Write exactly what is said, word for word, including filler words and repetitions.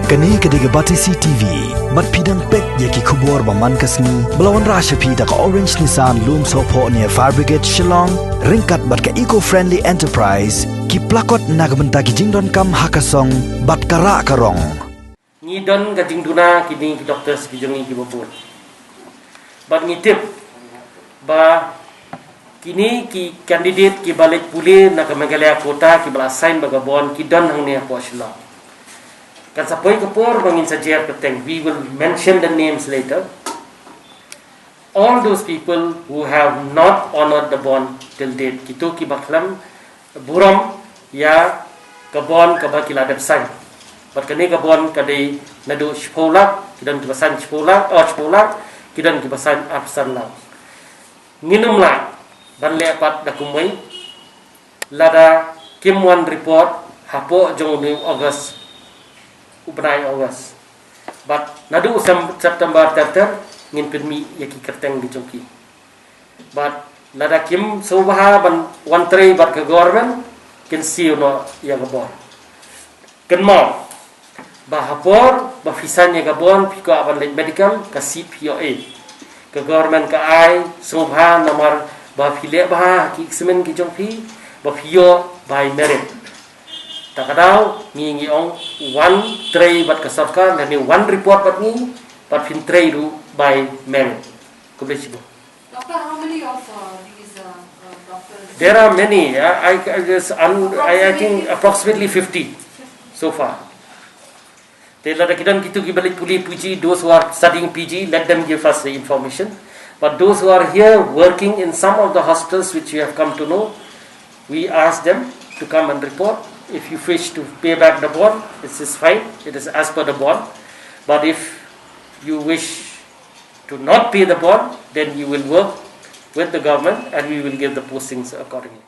Kane ka dei ka Batesi T V. Bad phi dang peit ïa ki khubor ba man ka sngi ba la wanrah sha phi da ka Orange Nissan Lumsohphoh near Fire Brigade Shillong, ryngkat bad ka Eco Friendly Enterprise, ki plakot na ka bynta ki jingdonkam ha ka song bad ka rah ka rong. Ngi don ka jingduna kine ki doctors ki jong ngi kiba bun. Bad ngi tip ba kine ki candidate kiba leit pule na ka Meghalaya quota kiba la sign ba ka bond ki don hangne hapoh Shillong. Kan sa poi ka por ba ngin sa jer pateng. We will mention the names later. All those people who have not honored the bond till date, kito kiba khlem burom ïa ka bond kaba ki la dep sign. Bad kane ka bond ka dei naduh shiphew lak, ki don kiba sign shiphew lak, oh, shiphew lak, ki don kiba sign arphew san lak. Ngin ym lah ban leh pat da kumwei lada kim wan report hapoh jong u August, u bnai August. Bad naduh u Sem-, September ter ter ngin pynmih ïa ki kyrteng ki jong ki. Bad lada kim sngewbha ban wan trei bad ka government, kin siew noh ïa ka bond. Kynmaw ba ha por ba phi sign ïa ka bond, phi kwah ban leit medical, ka seat phi ïoh ei. Ka government ka ai sngewbha namar ba phi leh bha ha ki exam ki jong phi, ba phi ïoh by merit. Ta ka daw ngi ngi ong, wan trei bad ka sorkar lane wan report bad ngi, bad phin trei ruh by merit. Khublei shibun. Doctor, how many of uh, these uh, uh, doctors? There are many. I, I, I guess un, I, I think approximately fifty so far. Te lada ki don kito kiba leit pule P G, those who are studying P G, let them give us the information. But those who are here working in some of the hospitals which you have come to know, we ask them to come and report. If you wish to pay back the bond, it is fine. It is as per the bond. But if you wish to not pay the bond, then you will work with the government and we will give the postings accordingly.